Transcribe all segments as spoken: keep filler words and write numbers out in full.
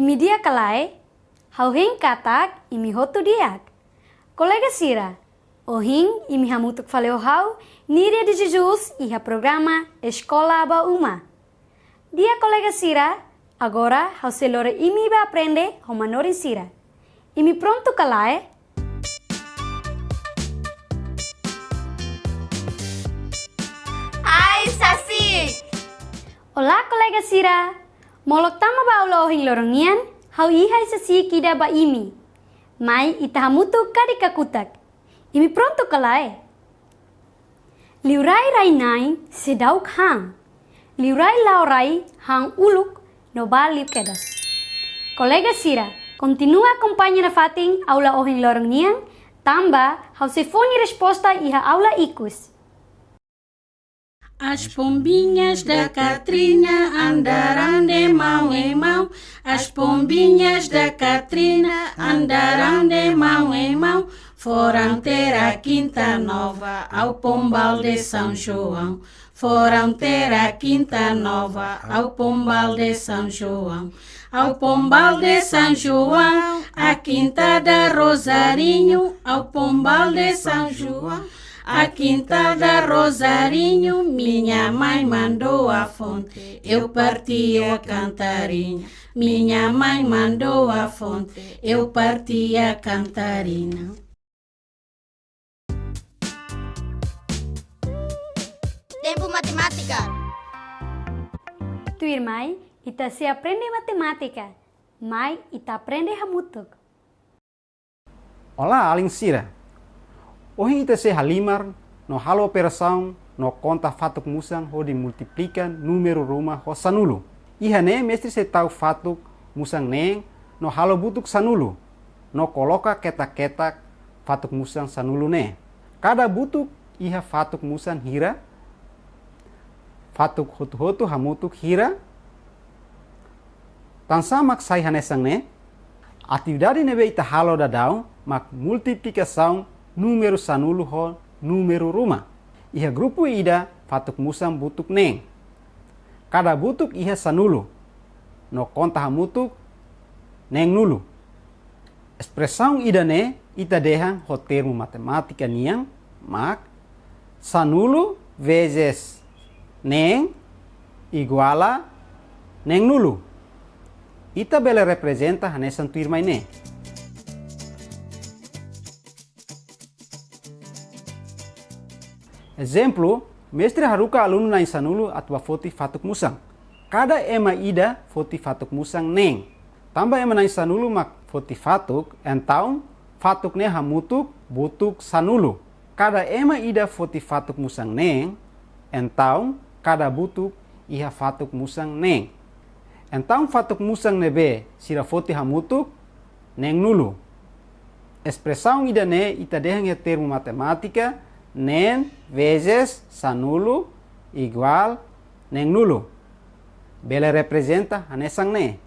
Imi di'ak ka lae? Ha'u hein katak imi hotu di'ak. Kolega sira, ohin imi hamutuk fali ho ha'u, Niria de Jesus, iha programa Eskola ba Uma. Di'ak kolega sira, agora ha'u sei lori imi ba aprende ho manorin sira. Imi prontu ka lae? Ai-sasik! Olá, kolega sira! Molok tama ba aula ohin loron nian, ha'u iha ai-sasik ida ba imi. Mai ita hamutuk kadi kakutak. Imi prontu ka lae? Liurai rai-na'in seidauk han. Liurai la'o rai han uluk no bá liu kedas. Kolega sira, kontinua akompaña nafatin aula ohin loron nian, tanba ha'u sei fó nia resposta iha aula ikus. As pombinhas da Catrina andarão de mão em mão. As pombinhas da Catrina andarão de mão em mão. Foram ter a Quinta Nova ao Pombal de São João. Foram ter a Quinta Nova ao Pombal de São João. Ao Pombal de São João, a Quinta da Rosarinho, ao Pombal de São João, a Quinta da Rosarinho, minha mãe mandou a fonte, eu parti a cantarinha. Minha mãe mandou a fonte, eu parti a cantarinha. Tempu Matemátika. Tuirmai, ita sei aprende matemátika. Mai ita aprende hamutuk. Olá, alin sira. Ohin ita sei halimar no halo operasaun no konta fatuk-musan hodi multiplika númeru ruma ho sanulu. Iha ne'e mestre sei tau fatuk-musan neen no halo butuk sanulu, no koloka ketak-ketak fatuk-musan sanulu ne'e. Kada butuk iha fatuk-musan hira? Fatuk hotu-hotu hamutuk hira? Tansá mak sai hanesan ne'e? Atividade ne'ebé ita halo daudaun mak multiplikasaun númeru sanulu ho númeru ruma. Iha grupu ida fatuk-musan butuk neen. Kada butuk iha sanulu. No konta hamutuk neenulu. Espresaun ida-ne'e ita dehan ho termu matemátika nian mak sanulu vezes neen iguál a neenulu. Ita bele reprezenta hanesan tuirmai ne'e. Ezemplu, mestre haruka alunu na'in-sanulu atu bá foti fatuk-musan. Kada ema ida foti fatuk-musan neen. Tanba ema na'in-sanulu mak foti fatuk, entaun fatuk ne'e hamutuk butuk sanulu. Kada ema ida foti fatuk-musan neen, entaun kada butuk iha fatuk-musan neen. Entaun fatuk-musan ne'ebé sira foti hamutuk neenulu. Espresaun ida-ne'e ita dehan iha termu matemátika neen vezes sanulu iguál neenulu. Bele reprezenta hanesan ne'e.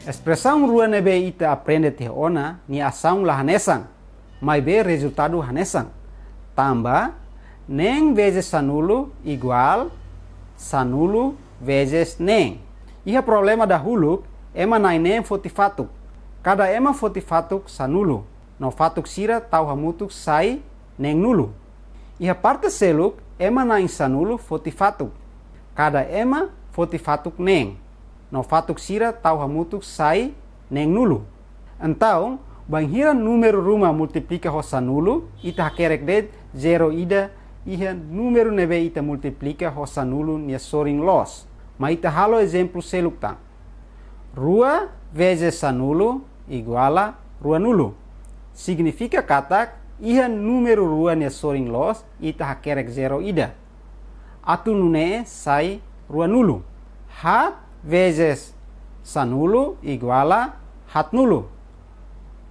Espresaun rua ne'ebé ita aprende tiha ona nia asaun la hanesan, maibé rezultadu hanesan. Tanba neen vezes sanulu iguál sanulu vezes neen. Iha problema dahuluk, ema na'in-neen foti fatuk. Kada ema foti fatuk sanulu. No fatuk sira tau hamutuk sai neenulu. Iha parte seluk, ema na'in-sanulu foti fatuk. Kada ema foti fatuk neen. No fatuk sira tau hamutuk sai neenulu. Entaun, bainhira númeru ruma multiplika ho sanulu, ita hakerek de'it zero ida iha númeru ne'ebé ita multiplika ho sanulu nia sorin loos. Mai ita halo ezemplu seluk tan. Rua vezes sanulu iguál a ruanulu. Signifika katak iha númeru rua nia sorin loos ita hakerek zero ida. Atu nune'e sai ruanulu. Haat vezes sanulu iguál a haatnulu.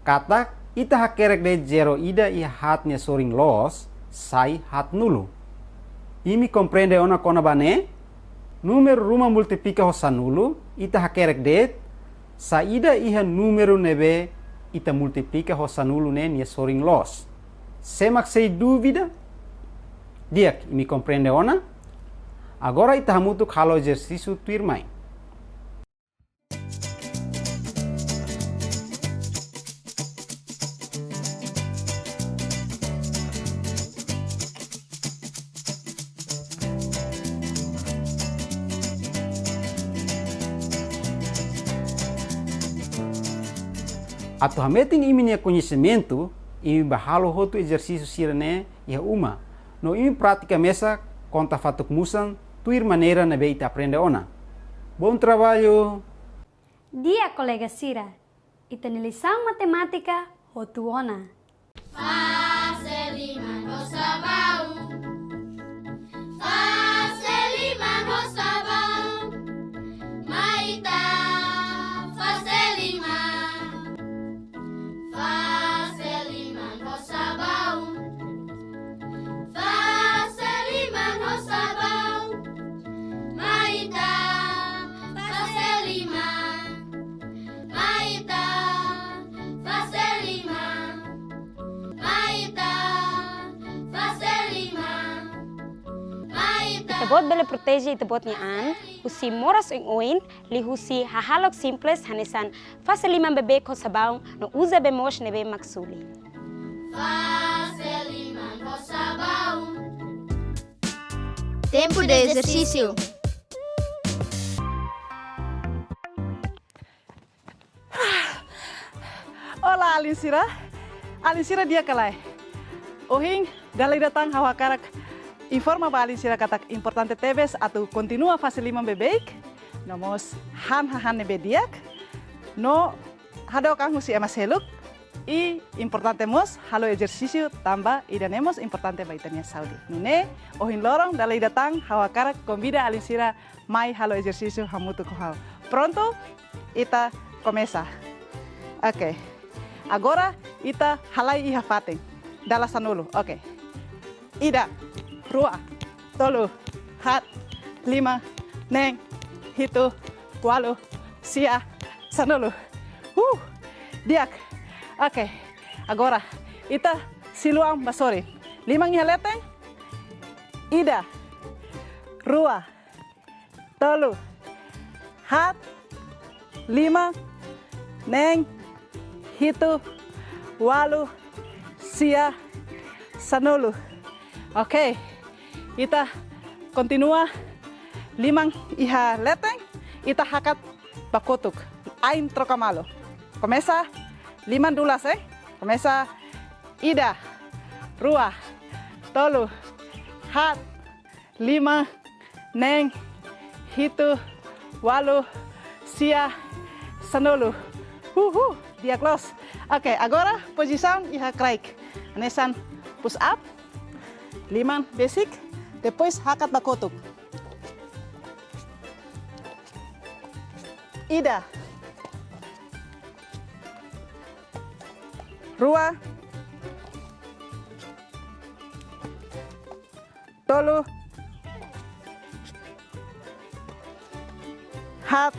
Katak ita hakerek de'it zero ida iha haat nia sorin loos sai haatnulu. Imi komprende ona kona-ba ne'e? Númeru ruma multiplika ho sanulu, ita hakerek de'it saida iha númeru ne'ebé ita multiplika ho sanulu ne'e nia sorin loos. Sé mak sei dúvida? Di'ak, imi komprende ona? Agora ita hamutuk halo ezersísiu tuirmai. Atu hametin imi-nia koñesimentu, imi bá halo hotu ezersísiu sira-ne'e iha uma. No imi pratika mesak konta fatuk musan tuir maneira ne'ebé ita aprende ona. Bom trabalho! Di'ak kolega sira, ita-nia lisaun matemátika hotu ona. Fase liman ho sabaun. Fase liman ho sabaun. Mai ita fase liman. Fase liman ho sabaun. Fase liman ho sabaun. Mai ita fase liman. Mai ita fase liman. Mai ita fase liman. Mai ita. Ita-boot bele proteje ita-boot nia an husi moras oioin, liuhusi hahalok simples hanesan fase liman beibeik ho sabaun no uza bee moos ne'ebé mak suli. Fase liman ho sabaun. Tempu de ezersísiu. Olá, alin sira. Alin sira di'ak ka lae? Ohin, dala ida tan ha'u hakarak informa ba alin sira katak importante tebes atu kontinua fase liman beibeik, no mós han hahán ne'ebé di'ak, no hadook an husi ema seluk, i importante mós halo ezersísiu tanba ida-ne'e mós importante ba ita-nia saúde. Nune'e, ohin loron dala ida tan ha'u hakarak konvida alin sira mai halo ezersísiu hamutuk ho ha'u. Prontu? Ita komesa. Oke. Agora ita halai iha fatin. Dala sanulu. Oke. Ida, rua, tolu, haat, lima, neen, hitu, ualu, sia, sanulu. Uh, di'ak. Oke. Agora ita silu an ba sorin. Liman iha leten. Ida, rua, tolu, haat, lima, neen, hitu, ualu, sia, sanulu. Oke, ita kontinua liman iha leten, ita hakat ba kotuk. Ain troka malu. Komesa liman dulas, eh. Komesa ida, rua, tolu, haat, lima, neen, hitu, ualu, sia, sanulu. Huhu, di'ak loos. Oke, agora pozisaun iha kraik. Hanesan push up, liman besik, depois hakat ba kotuk. Ida. Rua. Tolu. Haat.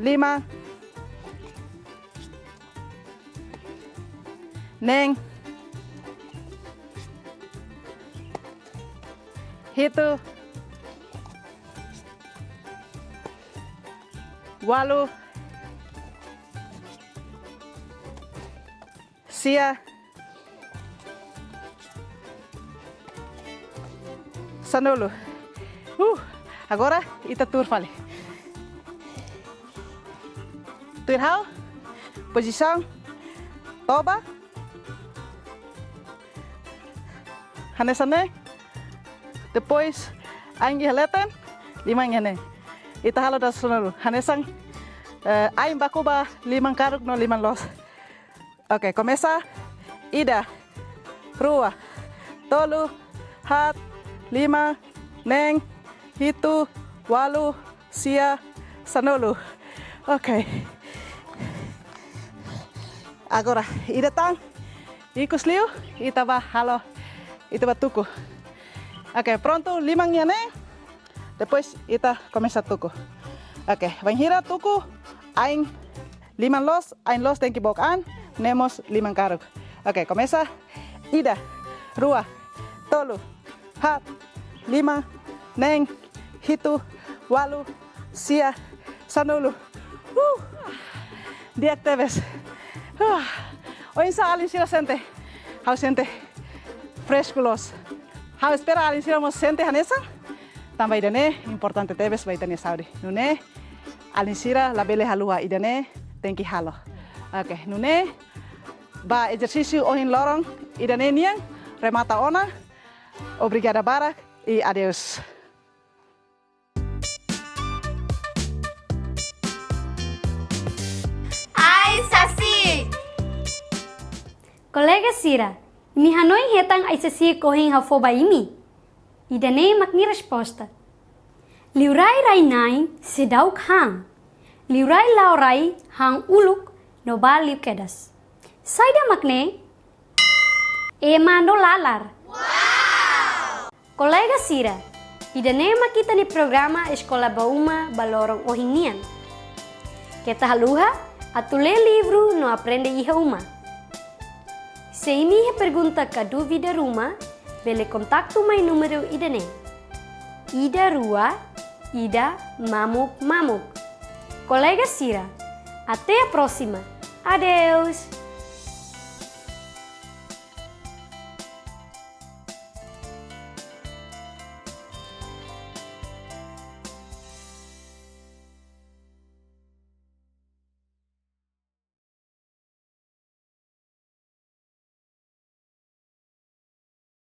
Lima. Neen. Hitu. Ualu. Sia. Sanulu. Uh, agora ita tuur fali. Tuir ha'u. Pozisaun toba. Hanesan ne'e. Depois, ain iha leten, liman iha ne'e. Ita halo dala sanulu. Hanesan, eh, ain baku ba liman karuk no liman loos. Oke, komesa. Ida, rua, tolu, haat, lima, neen, hitu, ualu, sia, sanulu. Oke. Agora, ida tan, ikus liu, ita bá halo, ita bá tuku. Oke, prontu, liman iha ne'e. Depois ita komesa tuku. Oke, bainhira tuku, ain liman loos, ain loos tenke book an, ne'e mós liman karuk. Oke, komesa. Ida, rua, tolu, haat, lima, neen, hitu, ualu, sia, sanulu. Uh! Di'ak tebes. Uh! Oinsá alin sira sente? Ha'u sente fresku loos. Ha'u espera alin sira mós sente hanesan. Tanba ida-ne'e importante tebes ba ita-nia saúde. Nune'e, alin sira labele haluha, ida-ne'e tenke halo. Oke, nune'e ba ezersísiu ohin loron ida-ne'e nian remata ona. Obrigada barak i adeus. Ai-sasi'ik! Kolega sira, imi hanoin hetan ai-sasi'ik ohin ha'u fó ba imi? Ida-ne'e mak nia resposta. Liurai rai-na'in seidauk han. Liurai la'o rai han uluk no bá liu kedas. Saida mak ne'e? Ema no lalar. Kolega sira, ida-ne'e mak ita-nia programa Eskola ba Uma ba loron ohin nian. Keta haluha atu lee livru no aprende iha uma. Se imi iha pergunta ka dúvida ruma, bele kontaktu mai númeru ida-ne'e. Ida rua, ida mamuk mamuk. Kolega sira, até a próxima. Adeus!